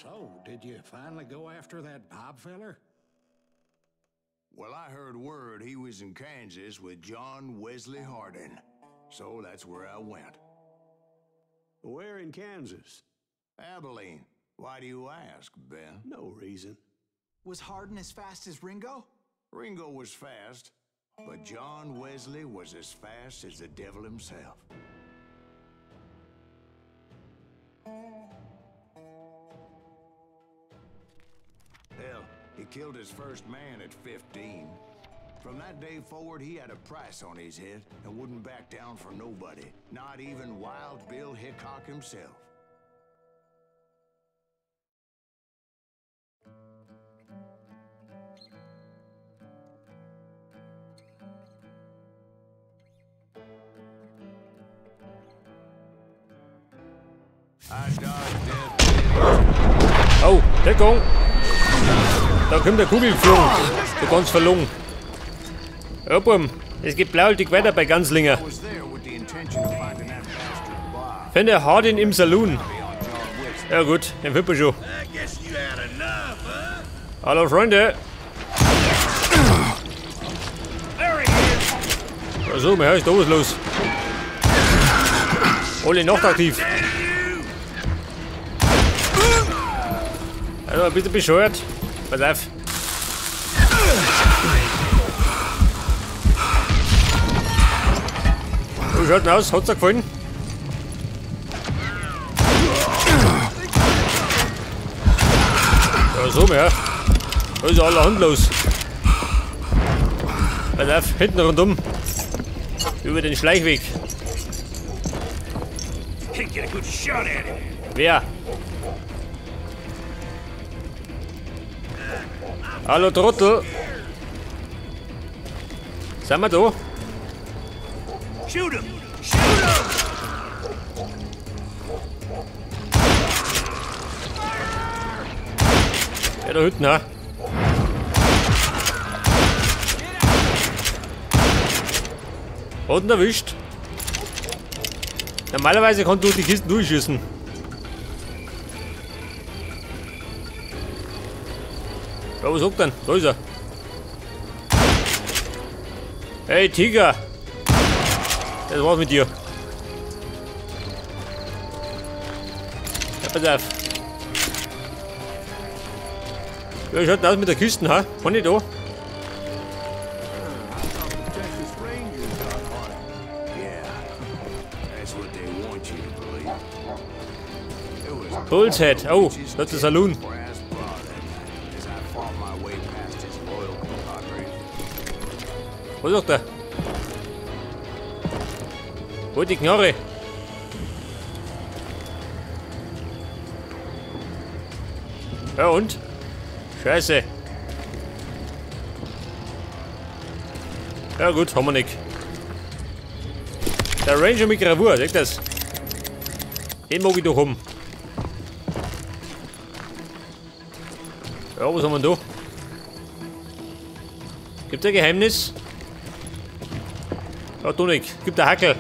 So, did you finally go after that Bob feller? Well, I heard word he was in Kansas with John Wesley Hardin. So that's where I went. Where in Kansas? Abilene. Why do you ask, Ben? No reason. Was Hardin as fast as Ringo? Ringo was fast, but John Wesley was as fast as the devil himself. Hell, he killed his first man at 15. From that day forward, he had a price on his head and wouldn't back down for nobody, not even Wild Bill Hickok himself. I dodged death. Oh, Deckung! Da kommt der Kugel geflogen. So ganz verlogen. Ja, Buben, es geht blauäugig weiter bei Gunslinger. Finde Hardin im Saloon. Ja gut, den finden wir schon. Hallo Freunde. So, mir ist da was los. Alle nachtaktiv. Also, bist du bescheuert? Pass auf. Wie schaut denn aus? Hat's dir gefallen? Ja, so mehr. Da ist ja allerhand los. Pass auf, hinten rundum. Über den Schleichweg. Wer? Hallo Trottel. Sind wir da? Shoot him! Shoot him! Ja, da hinten, ha? Hat ihn erwischt. Normalerweise kannst du die Kisten durchschießen. Ja, was sagt denn? Da ist er. Hey Tiger! Das war's mit dir. Ja, pass auf. Ja, wie schaut denn aus mit der Kiste, ha? Kann ich da? Bull's Head. Oh, das ist der Saloon. Was sagt er? Hol die Knarre! Ja und? Scheiße! Ja gut, haben wir nicht. Der Ranger mit Gravur, seht das? Den mag ich doch haben. Ja, was haben wir denn da? Gibt's ein Geheimnis? Ja, du nicht. Gibt der Hackel.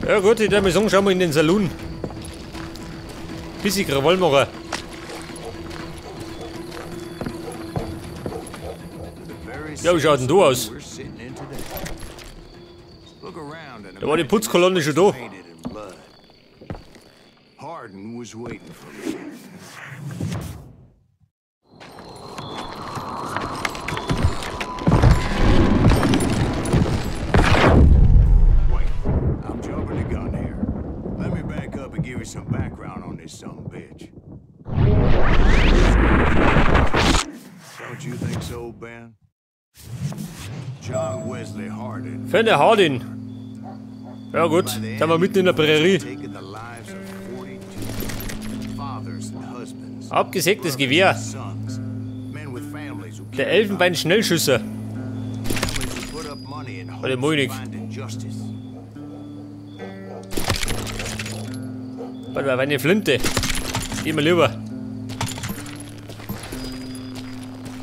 Ja gut, ich würde mal sagen, schauen wir in den Saloon. Bisschen Krawall machen. Ja, wie schaut denn du aus? Da war die Putzkolonne schon da. Finde Hardin. Ja gut, sind wir mitten in der Prärie. Abgesägtes Gewehr. Der Elfenbein-Schnellschüsse. Warte, Moinig. Warte mal, eine Flinte. Immer lieber.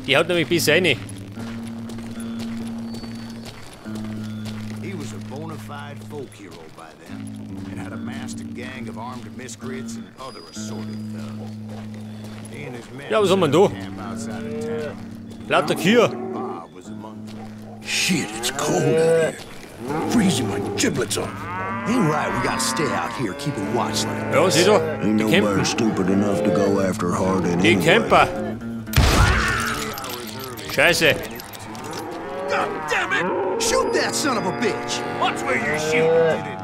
Die haut nämlich bis rein. past a gang of armed miscreants and other assorted thugs. He and his men Ja, was haben wir denn da? camp outside of town. Lauter Kühe. Bob was among them. Shit, it's cold out here. Freezing my giblets off. Ain't right, we gotta stay out here keeping watch like Ja, sieh da. Ain't Die nobody campen. stupid enough to go after Hardin Die anyway. Camper. Scheiße. God damn it! Shoot that son of a bitch! Watch where you're shooting.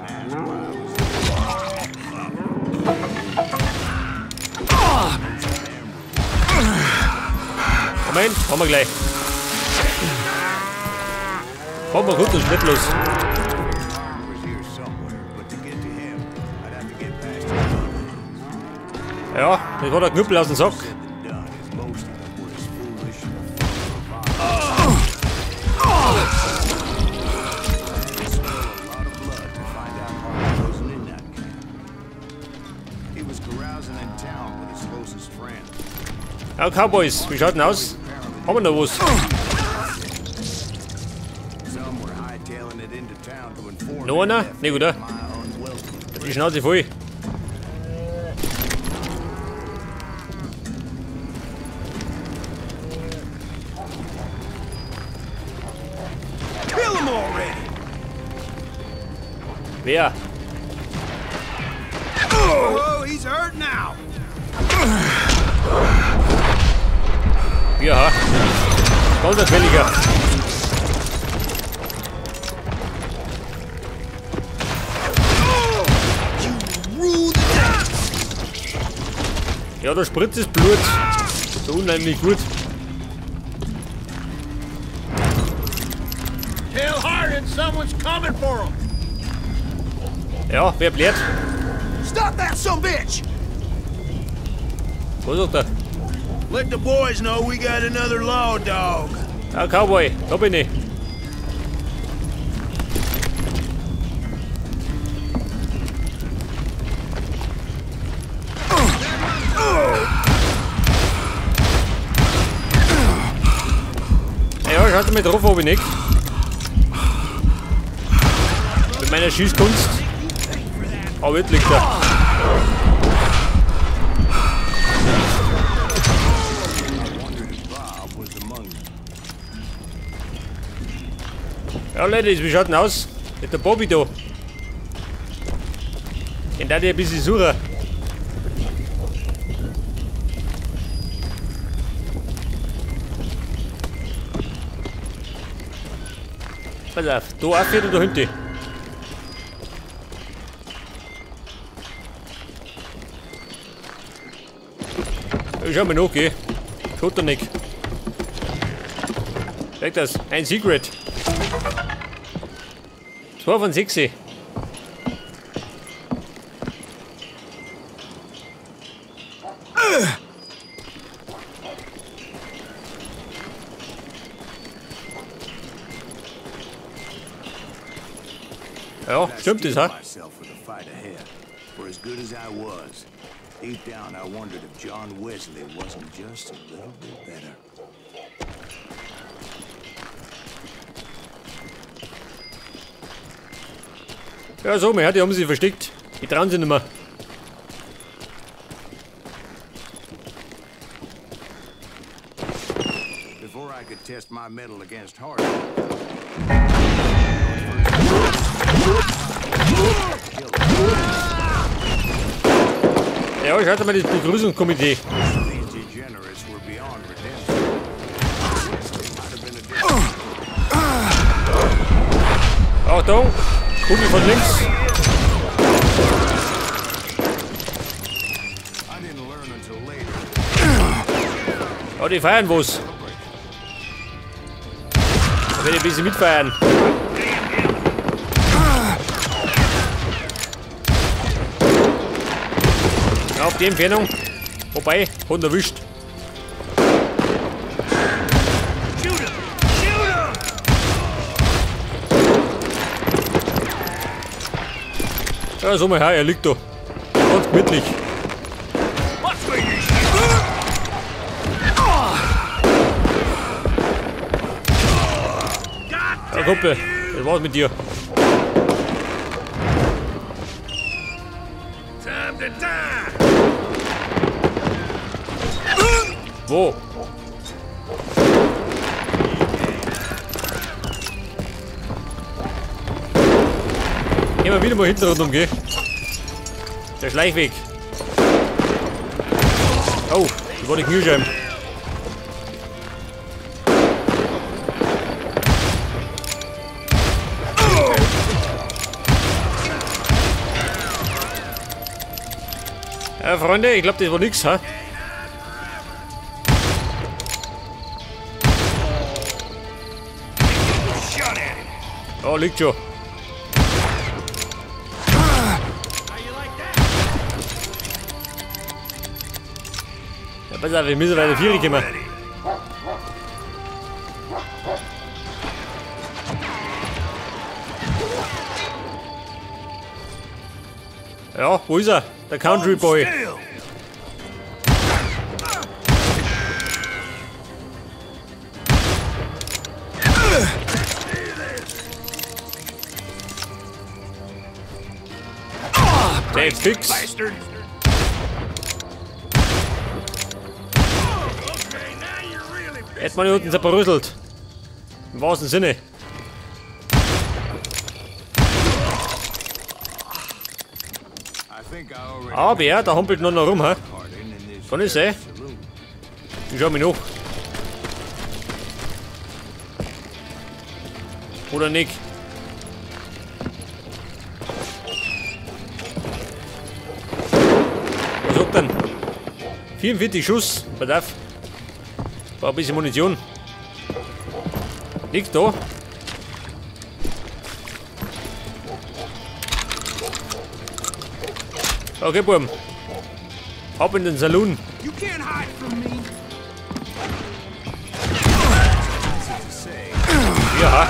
Moment, haben wir gleich. Komm mal gut und schnell los. Ja, das war der Knüppel aus dem Sack. Ja, Cowboys, wie schaut denn aus? Haben wir noch was? Noch einer? Ne, oder? Die Schnauze voll. Kill him already. Wer? Oh, he's hurt now. Ja. Ganz ein Quäliger. Ja, da spritzt das Blut. So unheimlich gut. Tell Hardin someone's coming for him. Ja, wer blärt? Stop that some bitch! Was sagt er? Let the boys know we got another law dog. Ja, Cowboy, da bin ich. Ja, schaut mal drauf, ob ich nicht. Mit meiner Schießkunst. Aber jetzt liegt er. Ja, Ladies, wie schaut denn aus? Mit der Bobby da. Den da ich ein bisschen suchen. Pass auf, da auf oder da hinten? Ich schau mal nach, gell? Schaut doch nicht. Sag das, ein Secret. 2 von 6. Ja, stimmt das, ha? Deep down, I wondered if John Wesley wasn't just a little bit better. Ja, so, die haben sie versteckt. Die trauen sich nicht mehr. Before I could test my mettle against Hardin. Ja, schaut mal das Begrüßungskomitee. Achtung! Kugel von links. Ja, die feiern was. Da werde ich ein bisschen mitfeiern. Ja, auf die Entfernung. Wobei, hat ihn erwischt. Ja, so mal her, er liegt da. Ganz gemütlich. Ja, Kumpel, das war's mit dir. Time to die. Wo? Gehen wir wieder mal hinten rundum, gell? Der Schleichweg. Oh, die wollte ich Kniescheiben. Ja, Freunde, ich glaube, das war nix, ha? Oh, liegt schon. Ja, pass auf, wir müssen weiter Viere kommen. Ja, wo ist er? Der Country Boy. Der ist fix. Jetzt mal unten zerbröselt. Im wahrsten Sinne. Aber ja, da humpelt noch rum, hä? Kann ich sein? Ich schau mich noch. Oder nicht? Was sagt denn? 44 Schuss. Pass auf. Brauch ein bisschen Munition. Nix da. Okay, Burm. Ab in den Saloon. You can't hide from me. Ja.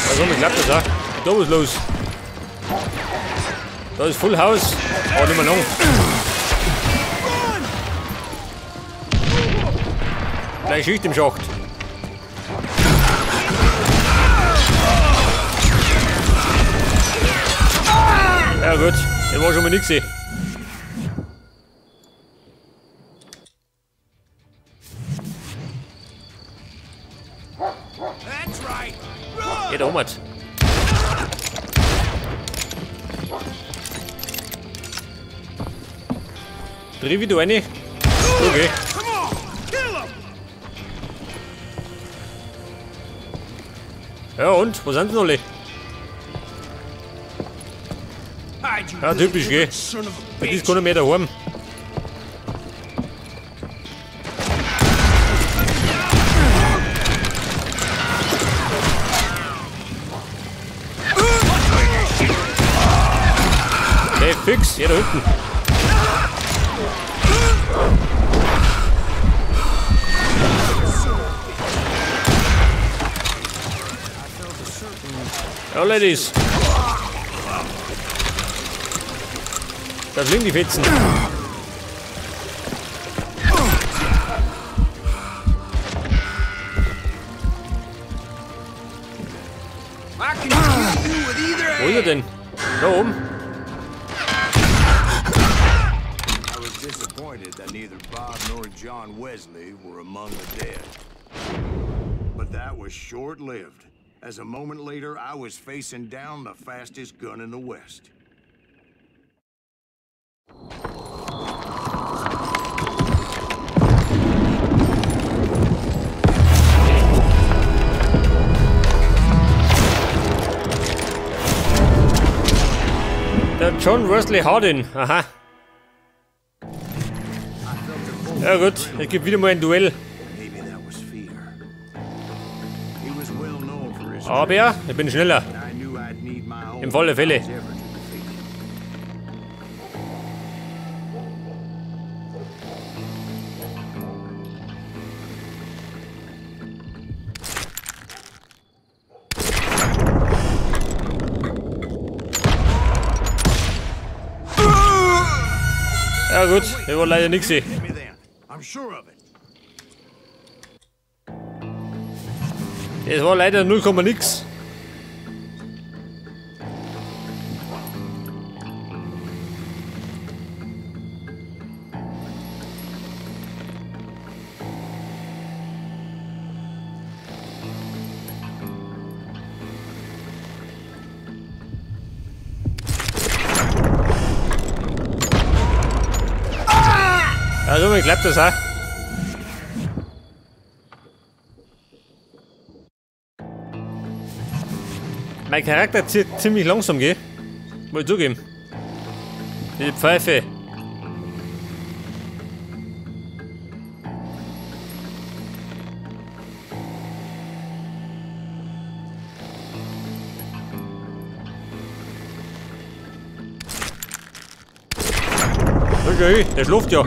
Also, mir klappt das auch. Da ist los. Da ist Full House. Oh, nicht mehr lang. Gleich Schicht im Schacht. Ja gut, das war schon mal nix. Ja, da haben. Dreh wieder eine. Okay. Ja und? Wo sind sie alle? Ja, typisch, gell? Das ist keiner mehr daheim. Hey, fix, ja da hinten. Ja, Ladies. Da fliegen die Fetzen. Wo ist er denn? Da oben. I was disappointed that neither Bob nor John Wesley were among the dead. But that was short-lived. As a moment later, I was facing down the fastest gun in the West. Der John Wesley Hardin, aha. Ja gut, es gibt wieder mal ein Duell. Aber ich bin schneller. Im volle Fälle. Ja gut, ich war leider nix. Das war leider 0, nix. Also, mir klappt das auch. Mein Charakter zieht ziemlich langsam, gell? Muss ich zugeben. Die Pfeife. Okay, der schläft ja.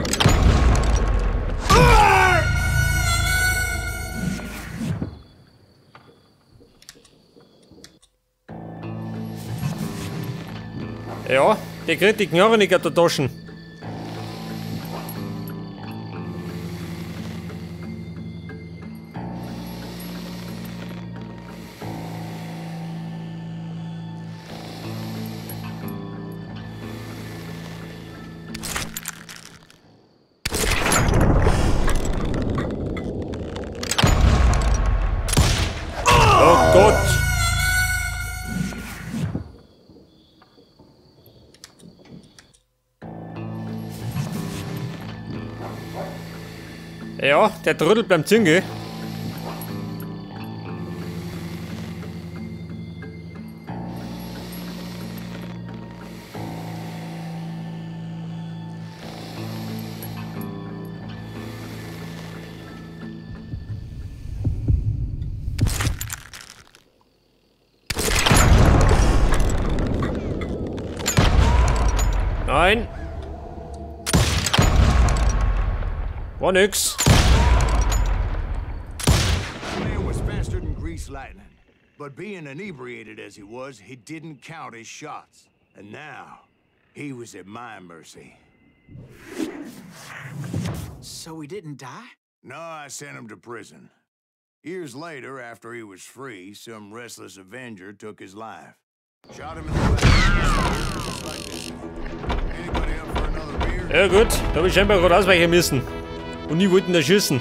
Ja, der kriegt die Knarre nicht aus der Taschen. Oh Gott! Ja, der trödelt beim Züngel. Nein. War nix. Lightning. But being inebriated as he was, he didn't count his shots. And now, he was at my mercy. So he didn't die? No, I sent him to prison. Years later, after he was free, some restless avenger took his life. Shot him in the back, just like this. Anybody up for another beer? Ja gut, da hab ich scheinbar gerade ausweichen müssen. Und die wollten da schießen.